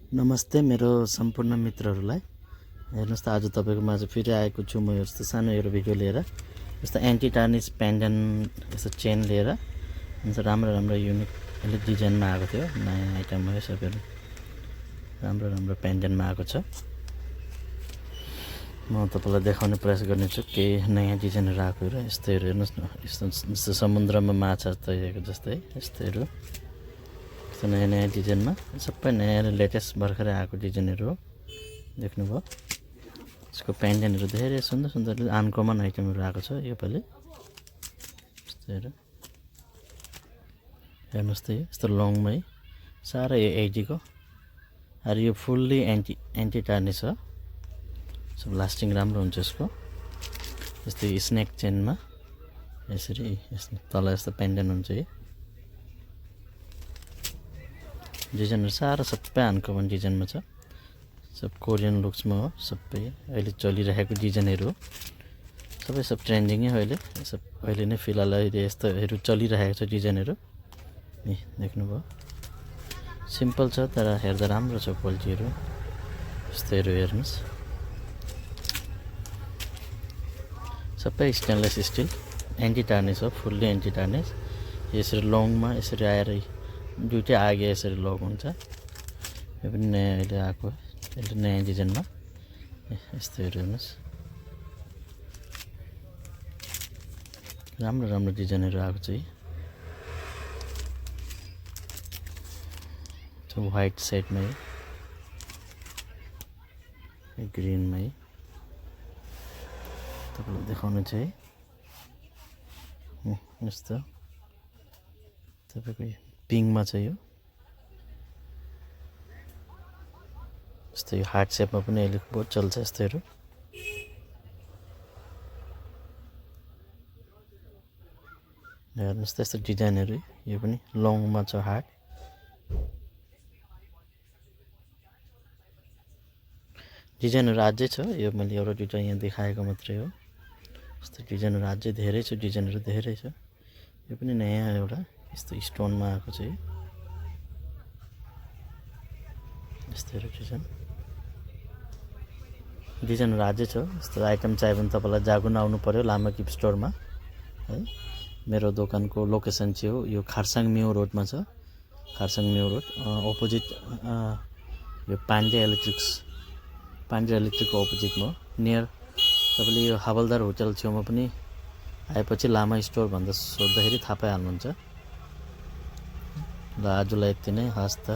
नमस्ते मेरो सम्पूर्ण मित्रहरूलाई। हेर्नुस् त आज तपाईको माझ फेरि आएको छु म यस्तो सानो एउटा भिडियो लिएर। यस्तो एन्टी टार्निस पेन्डेन्ट यस्तो चेन लिएर राम्रो राम्रो युनिक एलिट डिजाइनमा आएको थियो। नयाँ आइटम हो सबैहरू राम्रो पेन्डेन्टमा आएको छ। म तपाईलाई देखाउने प्रयास गर्नेछु के नयाँ डिजाइनहरू आएको र यस्तैहरू हेर्नुस् न। यस्तो समुद्रमा माछा तैरेको जस्तै यस्तैहरू नयाँ डिजाइनमा सबै नयाँ लेटेस्ट भर्खरै आएको डिजाइनहरू हो। देख्नुभयो यसको पेन्डेन्टहरू धेरै सुन्दर अनकमन आइटमहरू आएको छ योपालि। यस्तोहरू हेर्नुहोस् त यस्तो लङमै साह्रै यो 80 को अरे यो फुल्ली एन्टी टार्निस हो। सब लास्टिङ राम्रो हुन्छ यसको। यस्तै स्नेक चेनमा यसरी तल यस्तो पेन्डेन्ट हुन्छ। यो डिजाइनहरू साह्रो सबै अनकमन डिजाइनमा छ। सब कोरियन लुक्समा हो। सबै अहिले चलिरहेको डिजाइनहरू हो। सब ट्रेन्डिङ हो अहिले। सब अहिले नै फिलहाल अहिले यस्तोहरू चलिरहेको छ डिजाइनहरू। नि देख्नुभयो सिम्पल छ तर हेर्दा राम्रो छ क्वालिटीहरू। यस्तोहरू हेर्नुस् सबै स्टेनलेस स्टिल एन्टी टार्निस हो। Fully anti tarnish. यसरी लङमा यसरी आएर दुईटै आगे यसरी लग हुन्छ। यो पनि नयाँ अहिले आएको अहिले नयाँ डिजाइनमा यस्तोहरू हेर्नुहोस् राम्रो डिजाइनहरू आएको छ। यो व्हाइट सेटमै ग्रिनमै तपाईलाई देखाउनु छ। यस्तो तपाईको पिङमा छ। यो यस्तो यो हार्ट सेपमा पनि अहिले बहुत चल्छ यस्तोहरू। हेर्नुहोस् त यस्तो डिजाइनहरू यो पनि लङमा छ हार्ट। डिजाइनहरू अझै छ। यो मैले एउटा दुईटा यहाँ देखाएको मात्रै हो। यस्तो डिजाइनहरू अझै धेरै छ। डिजाइनहरू धेरै छ। यो पनि नयाँ एउटा यस्तो स्टोनमा आएको छ। यस्तोहरू डिजाइनहरू अझै छ। यस्तो आइटम चाहियो भने तपाईलाई जागुन आउनु पर्यो लामा गिफ्ट स्टोरमा है। मेरो दोकानको लोकेसन चाहिँ हो यो खरसाङ म्यू रोडमा छ। खरसाङ म्यू रोड अपोजिट यो पाण्डे इलेक्ट्रिकको अपोजिटमा नियर तपाईले यो हवलदार होटल छेउमा पनि आएपछि लामा स्टोर भन्दा सोद्धाखेरि थाहा पाइहाल्नुहुन्छ। ल आजलाई यति नै। हस् त।